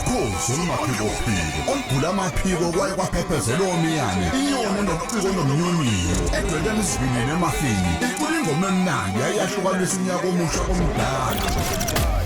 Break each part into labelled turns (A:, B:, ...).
A: Ukhozi olumaphikophiko olugula amaphiko kwaye kwaphephezela omiyane, inyoni enobuciko nomnyonyiyo edwebela isivinini emafini, icula ingoma emnandi yayahlukanisa unyaka omusha komdala.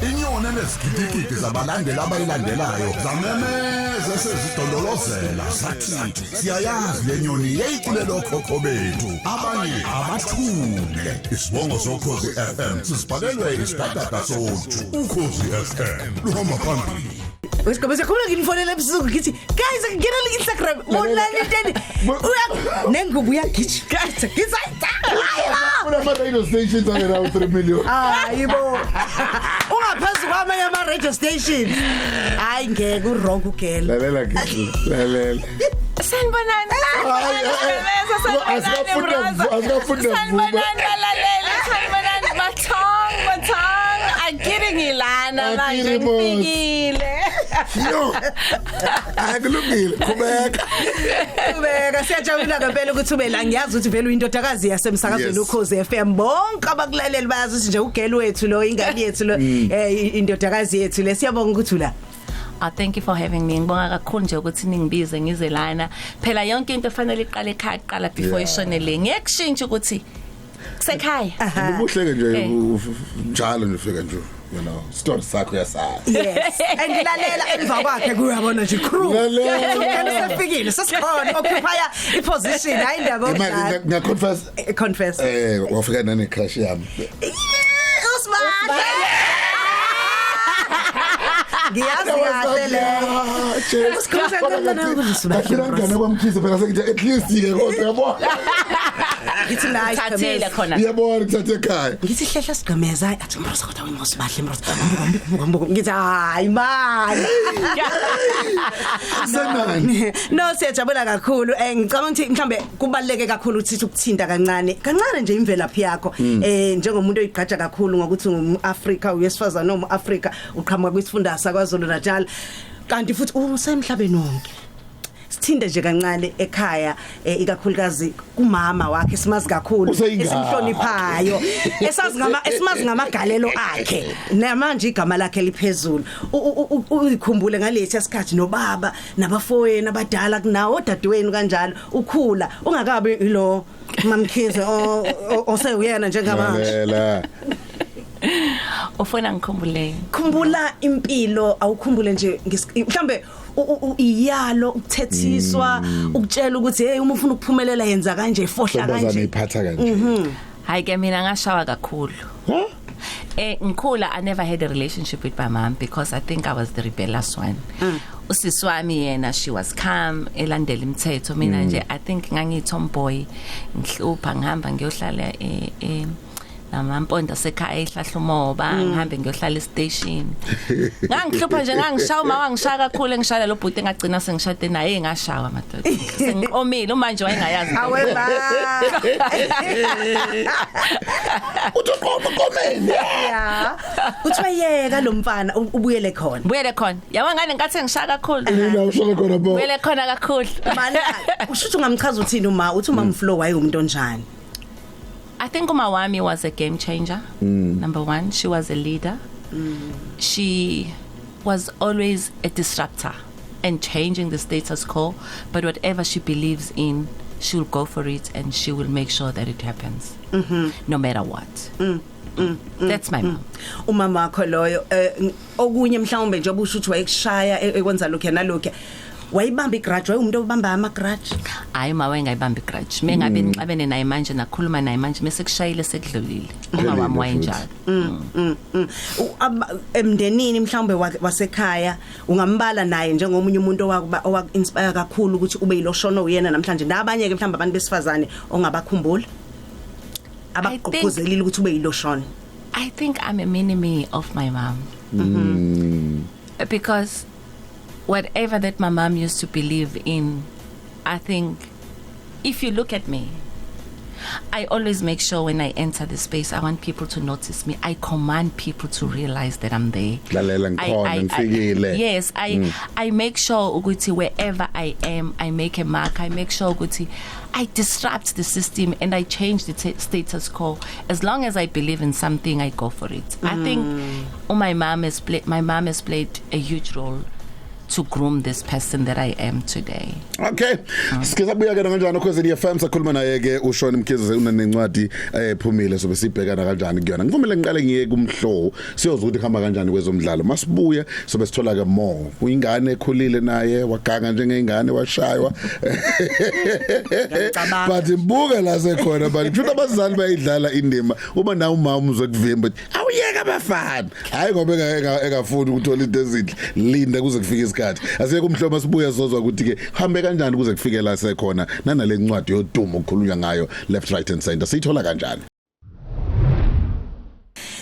A: Inyoni enezigidigidi zabalandeli abayilandelayo zamemeza esezidondolozela zathi siyayazi le nyoni yayiculela okhokho bethu, abanye abathule. Isibongo soKhozi FM sisibhalelwe isidadada soju. Ukhozi FM luhamba phambili.
B: Wesigaba siyakhuluma, nginifonela ebusuku, ngithi, "Guys, ngena ku Instagram, bonani inteni." Uya nengubo, uyagijima. Guys, ngizayitha.
C: Kunama radio stations angenawo 3 million.
B: Hayibo. Ungaphezu kwamanye ama radio stations. Hayi, ngeke, u-wrong ugela.
C: Lalela ke, lalela.
D: Sanibonani.
C: Hayi, asikafunda kuvuma.
D: Sanibonani balaleli, sanibonani bathong, bathong. Akiri ngilana manje,
C: Akiri boss.
D: ngifikile.
C: Yo. Akulungile, qhubeka.
B: Ubeka, siyajabula ngempela ukuthi ube la. Ngiyazi ukuthi vele uyindodakazi yasemsakazweni Ukhozi FM. Bonke abakulaleli bayazi ukuthi nje ugel wethu lo, ingane yethu lo, indodakazi yethu le. Siyabonga ukuthi ula.
D: Ah, thank you for having me. Ngibonga kakhulu nje ukuthi ningibize ngize lana. Phela yonke into fanele iqale ekhaya kuqala before ishone le. Ngeke kushintshe ukuthi kusekhaya.
C: Ubuhleke nje njalo nje ufika nje, story sakho yasazi.
B: Yes. And lalela, emva kwakhe kuyabona nje crew.
C: Lalela.
B: Ugel sefikile, sesikhona, occupy iposition, hayi indaba
C: Imali
B: okudlala.
C: ngiya confess.
B: Confess.
C: Wafika nane crush yami.
B: Usmart. Ngiyazi kahle le. Usikhulisa kancane ukuthi
C: Ngana kwamkhize phela, sengithi at least ke kodwa yabo.
B: Ngithi nayi.
D: Thathile khona.
C: Uyabona, kuthathe ekhaya.
B: Ngithi hlehla sigqemeza, athi mrosa, kodwa wena sibahle mrosa. Mbuka, mbuka, mbuka. Ngithi hayi man.
C: Senani.
B: No, siyajabula kakhulu. Ngicabanga ukuthi mhlambe kubaleke kakhulu ukuthi ukuthinta kancane. Kancane nje imvelaphi yakho. Njengomuntu oyigqaja kakhulu ngokuthi ungumAfrika, uyesifazana nomAfrika, uqhamuka kwisifunda sakwaZulu Natal. Kanti futhi usemhlabeni wonke. Sithinde nje kancane ekhaya, ikakhulukazi kumama wakhe simazi kakhulu,
C: Useyingane.
B: esimhloniphayo, esazi ngama esimazi ngamagalelo akhe, namanje igama lakhe liphezulu. Uyikhumbule ngalesi sikhathi nobaba nabafowenu abadala kunawo, odadewenu kanjalo, ukhula ungakabi ilo Mamkhize osewuyena njengamanje.
C: Lalela.
D: Ufuna ngikhumbule?
B: Khumbula impilo, awukhumbule nje mhlambe iyalo, ukuthethiswa, ukutshela ukuthi, "Hey, uma ufuna ukuphumelela yenza kanje, fohla
C: Ntombazane
B: kanje."
C: iphatha kanje.
D: Hayi ke, mina ngashawa kakhulu.
C: Ha?
D: Ngikhula I never had a relationship with my mom because I think I was the rebellious one. Usisi wami yena, she was calm, elandela imithetho. Mina nje I think ngangiyi tomboy, ngihlupha, ngihamba ngiyohlala namampondo sekhaya ehlahla umoba, ngihambe ngiyohlala e-station. Ngangihlupha nje, ngangishaya uma wangishaya kakhulu, engishaya lo bhuti engagcina sengishade naye. Ngashawa madoda, sengiqomile manje, wayengayazi.
B: Awe ba.
C: Uthi qoma qomeni.
B: Ya. Kuthiwa yeka lo mfana, ubuyele khona.
D: Buyele khona, yabo ngane, nkathi ngishaya kakhulu.
C: Mina ushona khona bo.
D: Buyele khona kakhulu.
B: Mana usho ukuthi ungamchaza uthini uma uthi uma Mflo wayewumuntu onjani?
D: I think uma wami was a game changer. Number one, she was a leader. She was always a disruptor and changing the status quo. But whatever she believes in, she'll go for it and she will make sure that it happens, no matter what. That's my mom.
B: Umama wakho loyo. Okunye mhlawumbe, njengoba usho ukuthi wayekushaya, ekwenza lokho nalokho, wayibamba igrudge? Wayewumuntu obamba ama grudge?
D: Hayi, uma wayengayibamba igrudge. Mengabe nixabene naye manje, nakhuluma naye manje, mase kushayile, sekudlulile. Uma wami wayenjalo.
B: Emndenini mhlawumbe wasekhaya, ungambala naye njengomunye umuntu owakuba owaku inspire kakhulu ukuthi ube yiloshono uyena namhlanje, nabanye ke mhlawumbe abantu besifazane ongabakhumbula abaqoqozelile ukuthi ube yiloshona?
D: I think I'm a mini me of my mom. Because whatever that my mom used to believe in, I think if you look at me, I always make sure when I enter the space, I want people to notice me. I command people to realize that I'm there.
C: Lalela, ngikhona, ngifikile.
D: Yes, I make sure ukuthi wherever I am, I make a mark. I make sure ukuthi I disrupt the system and I change the status quo. As long as I believe in something, I go for it. I think, oh, my mom has played a huge role. to groom this person that I am today.
C: Okay. Sike sabuya ke kanjani okhwezini FM, sakhuluma naye ke uShauwn Mkhize, unencwadi ephumile, sobe sibhekana kanjani kuyona. Ngivumele ngiqale ngiye kumhlobo, siyozwa ukuthi kuhamba kanjani kwezomdlalo. Masibuye sobe sithola ke more. Uyingane ekhulile naye, waganga njengengane, washaywa.
B: Ngiyacabanga.
C: But mbuka la sekhona, but kusho abazali bayidlala indima uma nawe umama uzwe kuvimba ukuthi awuyeka abafana. Hayi, ngoba engafuni ukuthola into ezinhle, linda kuze kufike isikhathi. Asiye kumhlobo, sibuye sozwa ukuthi ke hambe kanjani kuze kufike la sekhona, nanale ncwadi yodumo okukhulunywa ngayo left, right and center, siyithola kanjani?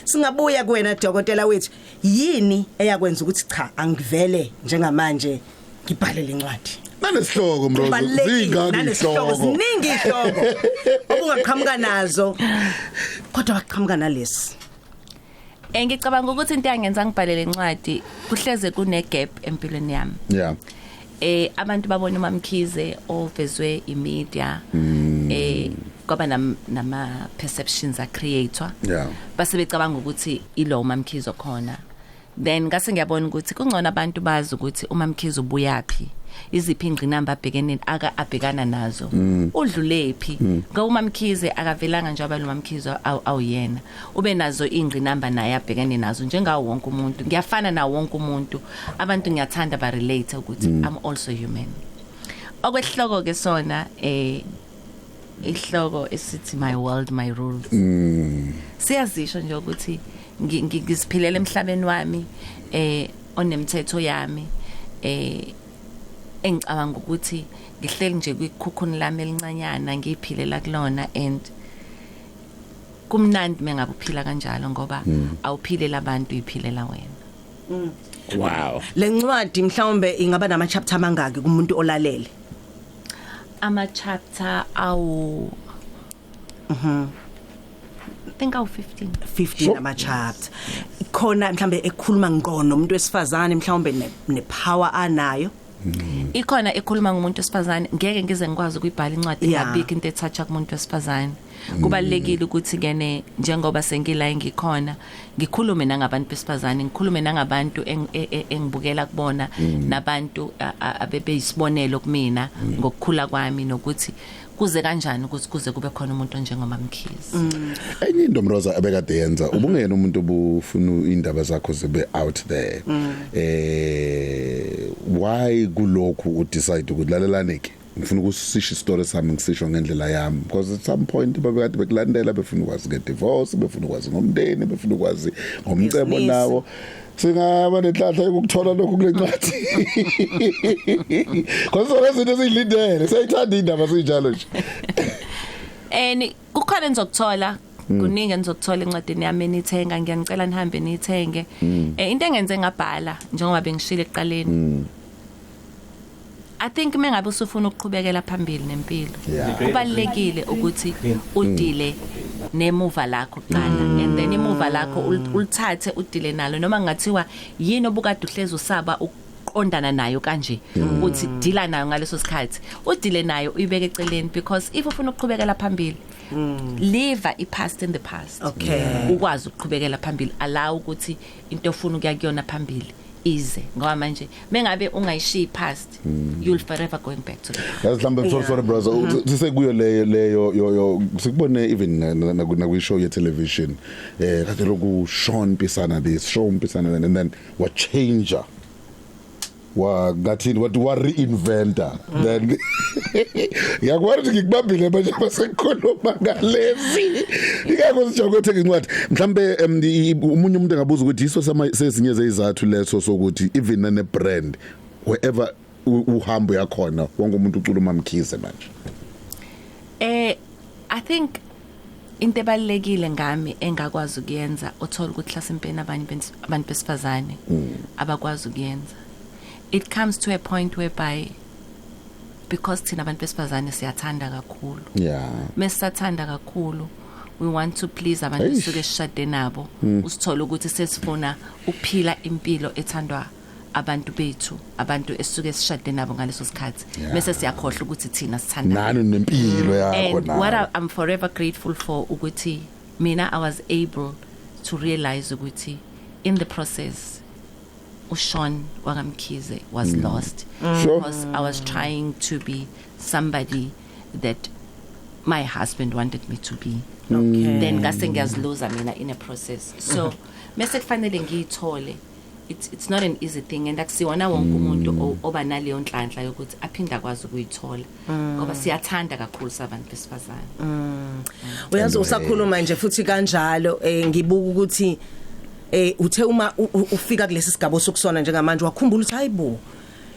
B: Singabuya kuwena, dokotela wethu, yini eyakwenza ukuthi cha, angivele njengamanje ngibhale lencwadi?
C: Nanesihloko, Mrozo.
B: Kubalulekile,
C: Zingaki
B: nanesihloko.
C: ihloko?
B: Ziningi ihloko obungaqhamuka nazo, kodwa waqhamuka nalesi.
D: Ngicabanga ukuthi into yangenza ngibhale lencwadi, kuhleze kune gap empilweni yami. Abantu babona uMamkhize ovezwe imedia, kwaba nama perceptions a createwa, base becabanga ukuthi ilo uMamkhize khona. Then ngase ngiyabona ukuthi kungcono abantu bazi ukuthi uMamkhize ubuyapi, iziphi ingqinamba abhekene aka abhekana nazo, udlulephi, ngoba uMamkhize akavelanga nje abalo uMamkhize awuyena, ube nazo ingqinamba naye abhekene nazo njengawo wonke umuntu. Ngiyafana nawo wonke umuntu, abantu ngiyathanda ba relate ukuthi I'm also human. Okwehloko ke sona, ihloko esithi "My World, My Rules", siyazisho nje ukuthi ngiziphilela emhlabeni wami onemithetho yami, engicabanga ukuthi ngihleli nje kwikhukhuni lami elincanyana, ngiyiphilela kulona, and kumnandi mengabe uphila kanjalo, ngoba awuphilela abantu, uyiphilela wena.
B: Lencwadi mhlawumbe ingaba nama chapter amangaki kumuntu olalele?
D: Ama chapter awu I think awu 15.
B: 15 ama chapter khona, mhlambe ekhuluma ngqo nomuntu wesifazane, mhlawumbe ne power anayo.
D: Ikhona ekhuluma ngomuntu wesifazane. Ngeke ngize ngikwazi ukuyibhala incwadi ingabikho into ethatha kumuntu wesifazane. Kubalekile ukuthi kene njengoba sengila engikhona, ngikhulume nangabantu besifazane, ngikhulume nangabantu engibukela kubona, nabantu abebeyisibonelo kumina ngokukhula kwami, nokuthi kuze kanjani ukuthi kuze kube khona umuntu onjengoMamkhize.
C: Enye into, Mroza, abekade yenza, ubungena umuntu obufuna indaba zakho zibe out there, why kulokhu udecide ukuthi lalelani ke, ngifuna ukusisho istory sami, ngisisho ngendlela yami? Because at some point babekade bekulandela, befuna ukwazi ngedivorce, befuna ukwazi ngomndeni, befuna ukwazi ngomcebo.
B: Business.
C: Nawo singaba nenhlanhla yokuthola lokhu kule ncwadi, because zona izinto esiyilindele, siyayithanda indaba sinjalo nje.
D: And kukhona enizokuthola, kuningi enizokuthola encwadini yami enithenga. Ngiyanicela nihambe niyithenge. Into engenze ngabhala, njengoba bengishilo ekuqaleni, I think mengabe usufuna ukuqhubekela phambili nempilo, kubalekile ukuthi udile nemuva lakho kuqala, and then imuva lakho ulithathe ulithathe, udile nalo, noma ngathiwa yini obukade uhlezi usaba ukuqondana nayo kanje, uthi dila nayo ngaleso sikhathi, udile nayo, uyibeke eceleni, because if ufuna ukuqhubekela phambili, leave i past in the past. Ukwazi ukuqhubekela phambili, allow ukuthi into ofuna ukuya kuyona phambili ize, ngoba manje mengabe ungayishiyi past, you'll forever going back to the past.
C: Yazi mhlambe, sorry brother, sisekuyo leyo yo sikubone even na kwi show ye television, kade loku Shawn Mpisana this, Shawn Mpisana that, and then wa changer, wa ngathini, wathi wa reinventa. Then ngiyakubona ukuthi ngikubambile manje masekukhuluma ngalezi, ikakho sijabule ukuthenga incwadi. Mhlambe umunye umuntu engabuza ukuthi yiso sezinye zezizathu leso sokuthi even nane brand, wherever uhambo yakhona, wonke umuntu ucula uMamkhize manje?
D: I think into ebalekile ngami engakwazi ukuyenza, uthola ukuthi hlasimpeni abanye abantu besifazane abakwazi ukuyenza, it comes to a point whereby, because thina abantu besifazane siyathanda kakhulu, mesisathanda kakhulu, we want to please abantu esuke sishade nabo. Usithola ukuthi sesifuna ukuphila impilo ethandwa abantu bethu, abantu esisuke sishade nabo ngaleso sikhathi, bese siyakhohlwa ukuthi thina sithanda
C: nani nempilo yakho.
D: And what I'm forever grateful for ukuthi mina I was able to realize ukuthi in the process uSean wakaMkhize was lost because I was trying to be somebody that my husband wanted me to be. Then ngase ngiyaziluza mina in a process, so mase kufanele ngiyithole. It's not an easy thing, and akusiwona wonke umuntu oba naleyo nhlanhla yokuthi aphinde akwazi ukuyithola, ngoba siyathanda kakhulu sabantu besifazane.
B: Uyazi, usakhuluma nje futhi kanjalo, ngibuka ukuthi uthe uma ufika kulesi sigaba sokusona njengamanje, wakhumbula ukuthi, hayibo,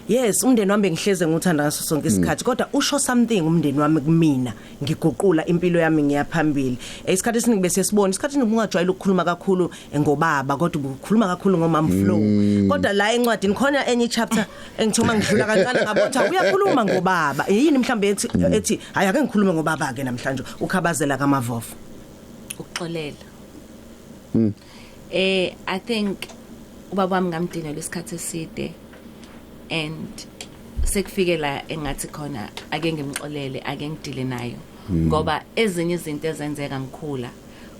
B: yes, umndeni wami bengihleze ngikuthanda ngaso sonke isikhathi, kodwa usho something umndeni wami kumina, ngiguqula impilo yami, ngiyaphambili. Isikhathi esiningi bese sibona isikhathi esiningi ungajwayele ukukhuluma kakhulu ngobaba, kodwa ubukhuluma kakhulu ngomama Flo. Kodwa la encwadini khona enye chapter engithoma ngidlula kancane, ngabona ukuthi uyakhuluma ngobaba. Yini mhlambe ethi hayi, ake ngikhulume ngobaba ke namhlanje, uKhabazela kaMavovo?
D: Ukuxolela. I think ubaba wami ngamdinela isikhathi eside, and sekufike la engathi khona ake ngimxolele, ake ngidile nayo, ngoba ezinye izinto ezenzeka ngikhula,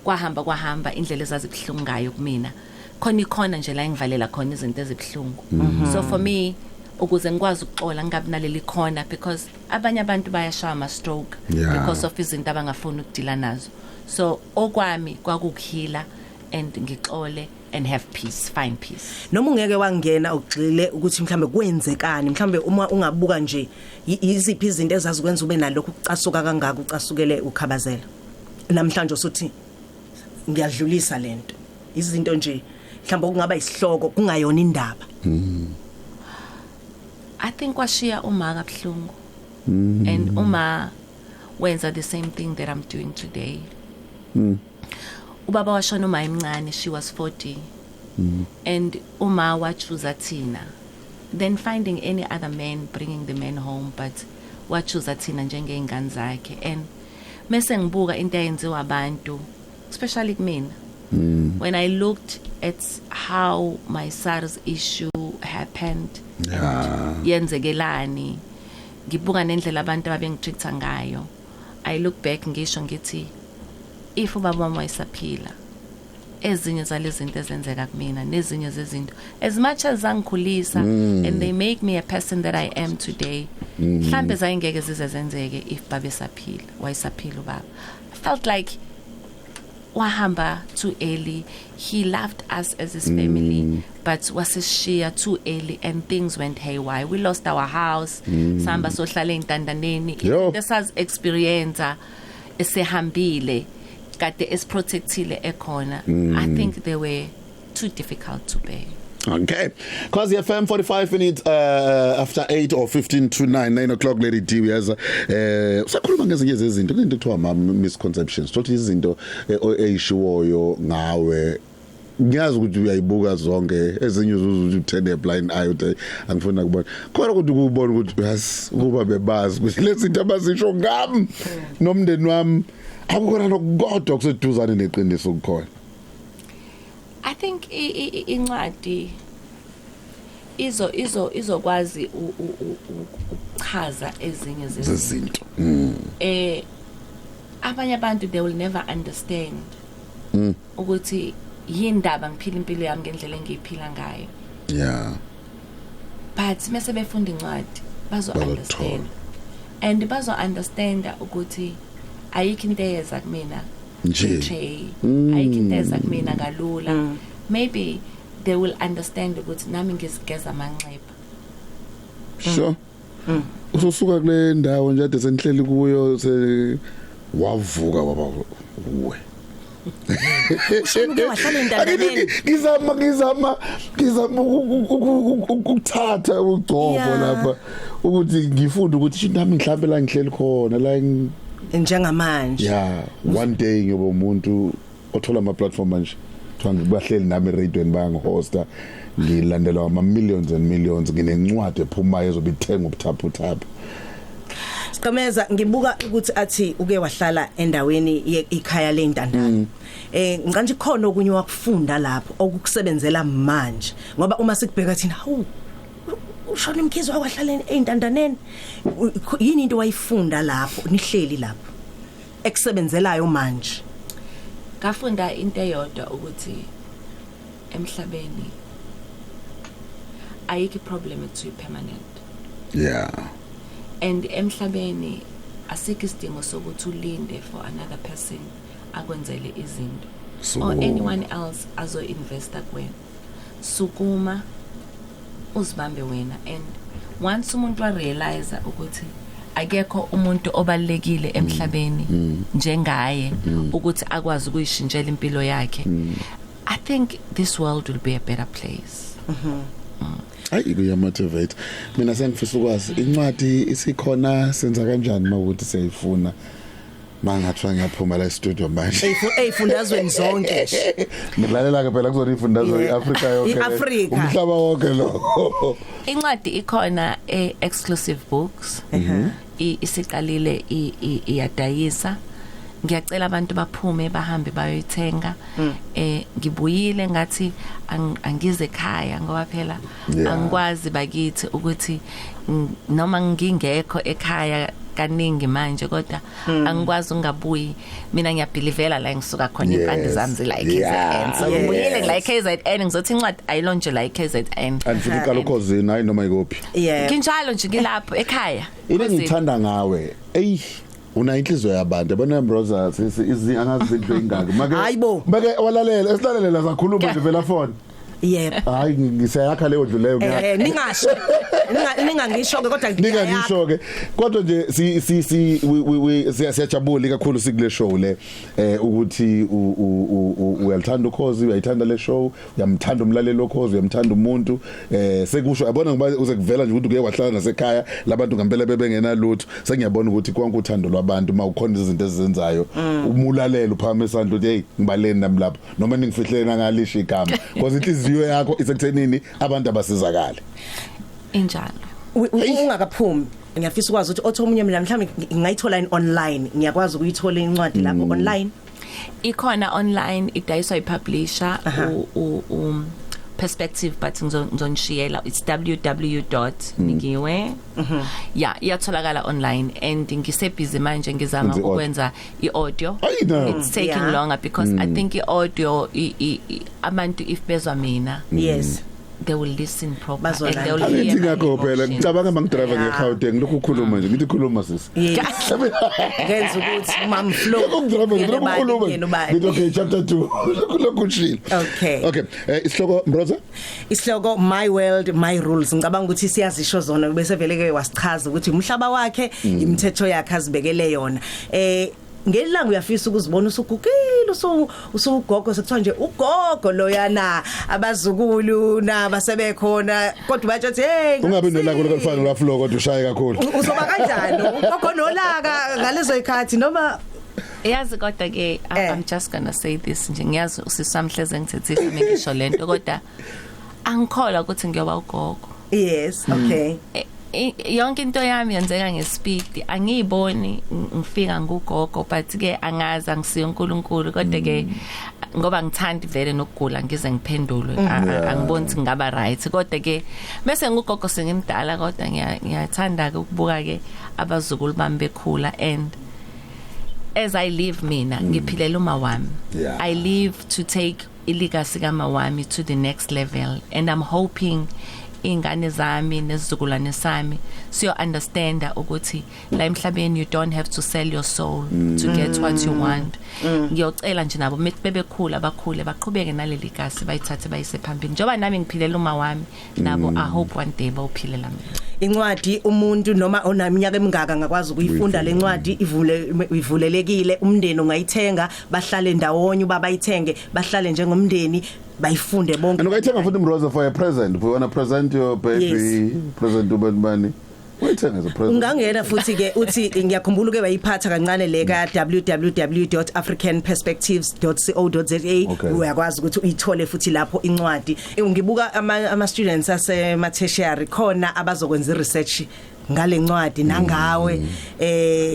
D: kwahamba kwahamba indlela ezazibhlungu ngayo kumina, khona ikhona nje la engivalela khona izinto ezibhlungu. So for me, ukuze ngikwazi ukuxola, ngingabi naleli khona, because abanye abantu bayashaya ama stroke because of izinto abangafuni ukudila nazo. So okwami kwakukuheala and ngixole and have peace, find peace.
B: Noma ungeke wangena ugxile ukuthi mhlambe kwenzekani, mhlambe uma ungabuka nje, iziphi izinto ezazikwenza ube nalokhu kucasuka kangaka, ucasukele uKhabazela namhlanje, usuthi ngiyadlulisa lento, izinto nje mhlambe okungaba isihloko kungayona indaba?
D: I think kwashiya uma kabuhlungu, and uma wenza the same thing that I'm doing today. Ubaba washona uma emncane, she was 40, and uma wachoose thina, then finding any other man, bringing the man home, but wachoose thina njengey'ngane zakhe. And mase ngibuka into eyenziwa abantu, especially kumina, when I looked at how my SARS issue happened and yenzekelani, ngibuka nendlela abantu ababengitreat ngayo, I look back, ngisho ngithi if ubaba wami wayesaphila, ezinye zalezi zinto ezenzeka kumina nezinye zezinto, as much as zangikhulisa and they make me a person that I am today, mhlambe zayingeke zize zenzeke if babesaphila, wayesaphila ubaba. I felt like wahamba too early. He loved us as his family, but wasishiya too early and things went haywire. We lost our house, sahamba sohlala ey'ntandaneni.
C: Yo.
D: Esaz experience esehambile kade esiprotectile ekhona, I think they were too difficult to bear.
C: Okay. Kwazi FM, 45 minutes after 8 or 15 to 9, 9 o'clock. Lady D, uyaza usakhuluma ngezinye zezinto, kunento kuthiwa ama misconceptions, thothi izinto eyishiwoyo ngawe. Ngiyazi ukuthi uyayibuka zonke ezinye, uzuze uturn a blind eye, uthi angifuni ukubona khona, ukuthi ukubona ukuthi yazi ukuba bebazi ukuthi lezi zinto abazisho ngami nomndeni wami, akukhona nokukodwa kuseduzane neqiniso kukhona.
D: I think incwadi izokwazi ukuchaza ezinye zezinto.
C: Zezinto.
D: Abanye abantu, they will never understand ukuthi yindaba ngiphila impilo yami ngendlela engiyiphila ngayo, but mase befunda incwadi bazo understand, and bazo understand ukuthi ayikho into eyeza kumina
C: nje.
D: Tray, ayikho into eza kumina kalula. Maybe they will understand ukuthi nami ngizigeza amanxeba.
C: Sure, ususuka kule ndawo nje ade senihleli kuyo, se wavuka waba uwe.
B: Uke wahlala entandaneni?
C: Ngizama ukuthatha ugcobo lapha ukuthi ngifunde ukuthi nami mhlambe la ngihleli khona la
B: njengamanje.
C: Yeah, one day ngiyoba umuntu othola ama platform manje, kuthiwa ngibahleli nami eradioweni, bayangihosta, ngilandelwa ama millions and millions, nginencwadi ephumayo ezobe ithenga ubuthaphuthaphu.
B: Siqameza, ngibuka ukuthi athi uke wahlala endaweni ikhaya lentandane. Ngicanje khona okunye wakufunda lapho okukusebenzela manje, ngoba uma sikubheka thina, hawu, uShauwn Mkhize wahlala eintandaneni. Yini into wayifunda lapho nihleli lapho ekusebenzelayo manje?
D: Ngafunda into eyodwa, ukuthi emhlabeni Ayikho problem ekuthiwa permanent. And emhlabeni asikho isidingo sokuthi ulinde for another person akwenzele izinto or anyone else azo investa kuwena. Sukuma uzibambe wena, and once umuntu wa realize ukuthi akekho umuntu obalekile emhlabeni njengaye ukuthi akwazi ukuyishintshela impilo yakhe, I think this world will be a better place.
C: Hayi, kuyamotivate. Mina sengifisa ukwazi, incwadi isikhona, senza kanjani mawukuthi siyayifuna? Mangathiwa ngiyaphuma la e-studio manje.
B: Eyifundazweni zonke nje.
C: Ngilalela ke phela kuzona ifundazwe, iAfrika yonke.
B: I-Afrika.
C: Umhlaba wonke lo.
D: Incwadi ikhona e Exclusive Books. Isiqalile iyadayisa. Ngiyacela abantu baphume bahambe bayoyithenga. Ngibuyile ngathi angize ekhaya ngoba phela angikwazi bakithi ukuthi noma ngingekho ekhaya kaningi manje, kodwa angikwazi ungabuyi. Mina ngiyabelievela la ngisuka khona, impande zami zila eKZN, so ngibuyile la eKZN, ngizothi incwadi ayilaunch la eKZN.
C: Andifuna uqala ukhosini, hayi noma ikuphi.
D: Nginjalo nje, ngilapho ekhaya.
C: Into engithanda ngawe, ey, una inhliziyo yabantu yabona, Mroza, sisi izi angazi izinto engaka make.
B: Hayibo.
C: Make walalela, esilalela sakhuluma nje vela phone. Hayi, ngisayakha leyo ndlu leyo.
B: Ningasho, ningangisho ke kodwa.
C: Ningangisho ke, kodwa nje si si si we we siyajabula kakhulu sikule show le, ukuthi uyalithanda ukhozi, uyayithanda le show, uyamthanda umlaleli okhozi, uyamthanda umuntu. Sekusho yabona ngoba uze kuvela nje ukuthi uke wahlala nasekhaya labantu ngempela bebengena lutho. Sengiyabona ukuthi konke uthando lwabantu, mawukhona izinto ezizenzayo, umulalela uphakama isandla uthi, "Hey, ngibaleni nami lapho, noma ningifihlele ngalisho igama," because inhliziyo yakho isekuthenini abantu abasizakale.
D: Injalo.
B: Ungakaphumi, ngiyafisa ukwazi ukuthi othi omunye, mina mhlawumbe ngingayithola in online, ngiyakwazi ukuyithola incwadi lapho online?
D: Ikhona online, idayiswa ipublisher u Perspective, but ngizonishiyela, it's www.nikiwe. Yeah, iyatholakala online and ngisebusy manje ngizama
C: Wenza i-audio.
D: ukwenza i-audio.
C: Ayi, no.
D: It's taking longer because I think i-audio abantu if bezwa mina, they will listen proper and they will hear
C: Angithi
D: my
C: ngakho phela
D: emotions.
C: ngicabanga mangidrive ngeGauteng, lokhu ukhuluma nje, ngithi khuluma sisi.
B: Yes, ngenza ukuthi mam flow.
C: Lokhu ngidrive nje, lokhu ukhuluma
B: Yena ubani?
C: ngithi, "Okay, chapter 2," lokhu ushilo.
B: Okay.
C: Okay, isihloko, Mroza?
B: Isihloko, "My World, My Rules." Ngicabanga ukuthi siyazisho zona, bese vele ke wasichaza ukuthi umhlaba wakhe, imithetho yakhe azibekele yona. Ngelanga uyafisa ukuzibona usugugile, usugogo, sekuthiwa nje ugogo loyana, abazukulu nabasebekhona, kodwa batsho ukuthi, "Hey."
C: Ungabi nolaka olufana lwaflo, kodwa ushaye kakhulu.
B: Uzoba kanjani ugogo nolaka ngalezo ikhathi noma?
D: Yazi kodwa ke I'm just going to say this nje, ngiyazi usisi wami hleze ngithethisa ngisho lento, kodwa angikholwa ukuthi ngiyoba ugogo.
B: Yes, okay.
D: Yonke into yami yenzeka ngespeed, angiyiboni ngifika ngugogo, but ke angazi, angisiyo uNkulunkulu, kodwa ke ngoba ngithandi vele nokugula ngize ngiphendulwe, angiboni ukuthi ngingaba right, kodwa ke bese ngugogo sengimdala, kodwa ngiyathanda ke ukubuka ke abazukulu bami bekhula. And as I live, mina ngiphilela uma wami. I live to take ilegacy kama wami to the next level, and I'm hoping ingane zami nezizukulwane sami siyo understand ukuthi la emhlabeni you don't have to sell your soul to get what you want. Ngiyocela nje nabo methi bebekhula, bakhule baqhubeke naleli gasi, bayithathe bayise phambili njengoba nami ngiphilela uma wami. Nabo, I hope one day bawuphilela mina.
B: Incwadi, umuntu noma onaminyaka emingaka ngakwazi ukuyifunda lencwadi, ivule ivulelekile, umndeni ungayithenga, bahlale ndawonye, ubaba ayithenge, bahlale njengomndeni bayifunde bonke.
C: And ungayithenga futhi, Mroza, for a present. If you want to present your baby, present ubani bani, uyithenga as a present.
B: Ungangena futhi ke uthi, ngiyakhumbula ke bayiphatha kancane le ka www.africanperspectives.co.za. Uyakwazi ukuthi uyithole futhi lapho incwadi. Ngibuka ama students asema tertiary khona abazokwenza iresearch ngale ncwadi nangawe.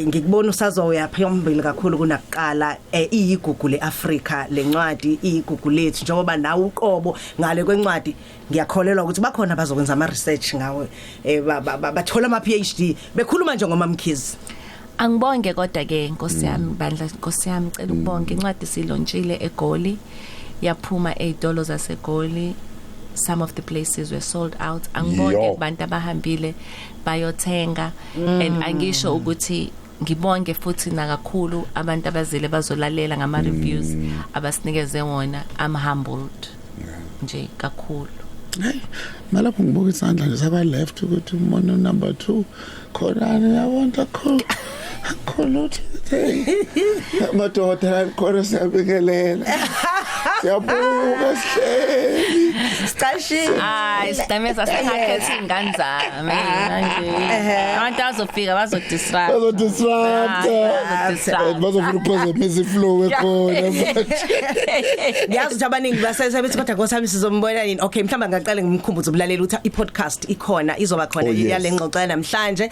B: Ngikubona usazoya phambili kakhulu kunakuqala. Iyigugu leAfrika lencwadi, iyigugu lethu njengoba nawe uqobo ngale kwencwadi. Ngiyakholelwa ukuthi bakhona abazokwenza ama research ngawe, bathola ama PhD bekhuluma nje ngoMamkhize.
D: Angibonge kodwa ke, Nkosi yami bandla, Nkosi yami, cela ukubonga. Incwadi silaunchile eGoli, yaphuma ezitolo zaseGoli. Some of the places were sold out. Angibonge
C: Yo.
D: kubantu abahambile bayothenga, and angisho ukuthi ngibonge futhi nakakhulu abantu abazile bazolalela ngama reviews abasinikeze wona. I'm humbled nje kakhulu.
C: Hey, nalapho ngibuka isandla nje saka left ukuthi umono number 2 khona yabona akho khona uthi hey madoda khona siyabingelela, siyabuka sihleli.
B: Sicashile.
D: Hayi, sidameza singakhethi ingane zami manje. Abantu bazofika bazodisrupt.
C: Bazodisrupt, bazofuna ukuphazamisa iflow ekhona.
B: Ngiyazi ukuthi abaningi basesebethi kodwa nkosami sizombona nini. Okay, mhlawumbe ngaqale ngimkhumbuze umlaleli ukuthi i-podcast ikhona, izoba khona
C: Oh, yes.
B: yale ngxoxo namhlanje,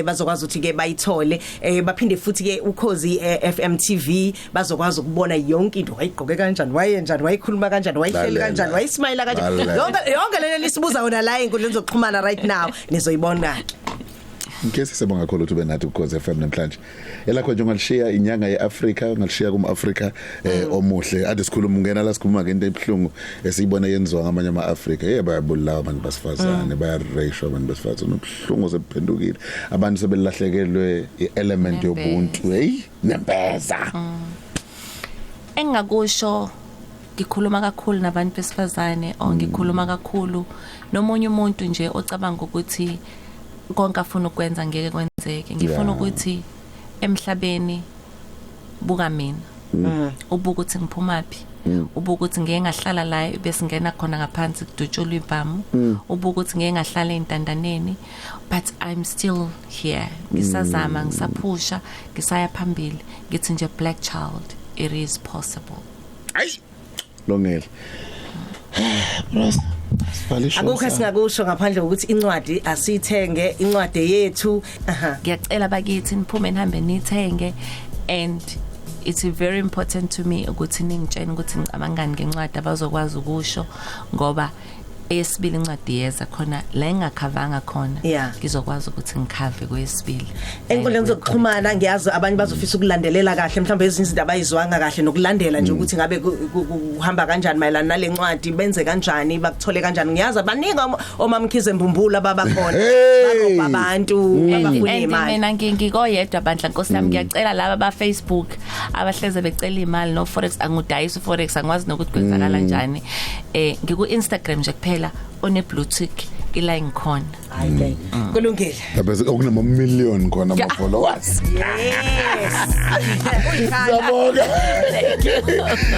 B: bazokwazi ukuthi ke bayithole, baphinde futhi ke Ukhozi FM TV bazokwazi ukubona yonke into, wayigqoke kanjani, wayenjani, wayikhuluma kanjani, wayihleli
C: Lalela.
B: kanjani, wayismile kanjani,
C: Lalela.
B: yonke yonke lena lisibuza yona la einkundleni zokuxhumana right now nizoyibona ke.
C: Ngeke sibonga kakhulu ukuthi ube nathi Ukhozi FM namhlanje. Elakho nje ungalishiya inyanga yeAfrika, ungalishiya kumAfrika omuhle. Ade sikhuluma ungena la sikhuluma ngento ebhlungu esiyibona yenziwa ngamanye amaAfrika. Hey, bayabulawa abantu basifazane, bayarashwa abantu besifazane. Ubhlungu sebuphendukile. Abantu sebelahlekelwe ielement
D: Nembeza.
C: yobuntu. Hey, nembeza.
D: Engingakusho, ngikhuluma kakhulu nabantu besifazane or ngikhuluma kakhulu nomunye umuntu nje ocabanga ukuthi konke afuna ukwenza ngeke kwenzeke, ngifuna ukuthi emhlabeni buka mina, ubuka ukuthi ngiphumaphi, ubuka ukuthi ngeke ngahlala la bese ngena khona ngaphansi kudutshulwa ibhamu, ubuka ukuthi ngeke ngahlala entandaneni, but I'm still here, ngisazama, ngisaphusha, ngisaya phambili. Ngithi nje, black child, it is possible.
C: Longela. Bros. Sivale ishow.
B: Akukho esingakusho ngaphandle kokuthi incwadi asiyithenge, incwadi yethu. Aha.
D: Ngiyacela bakithi niphume nihambe nithenge, and it's very important to me ukuthi ningitshene ukuthi ngicabangani ngencwadi, abazokwazi ukusho, ngoba eyesibili incwadi yeza khona la engakhavanga khona, ngizokwazi ukuthi ngikhave kwesibili.
B: Enkundleni zokuxhumana ngiyazi abanye bazofisa ukulandelela kahle mhlawumbe ezinye izinto abayizwanga kahle nokulandela nje ukuthi ngabe kuhamba kanjani mayelana nale ncwadi, benze kanjani, bakuthole kanjani. Ngiyazi abaningi oMaMkhize Mbumbulu ababakhona
C: Hey!
B: barobha abantu abafuna
D: And
B: imali.
D: mina ngikoyedwa bandla, nkosi yami. Ngiyacela laba ba Facebook abahleze becela imali no forex, angudayisa forex, angwazi nokuthi kwenzakala kanjani. Ngiku Instagram nje kuphela one blue tick ila ngikhona.
B: Hayi ke, kulungile.
C: Lapha okunama million khona ama followers.
B: Yes. Uyikhanda.
C: Siyabonga.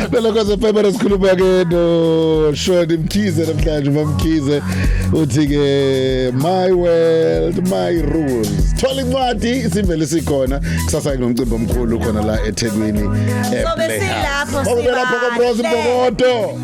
C: Phela kwaze phela sikhuluma ke no Shoni Mkhize namhlanje, uMamkhize uthi ke my world, my rules. Thola incwadi sivele sikhona kusasa kunomcimbi omkhulu khona la eThekwini.
B: Sobe silapho.
C: Sobe lapho
B: Sibahle.
C: koBrosi Mbokodo.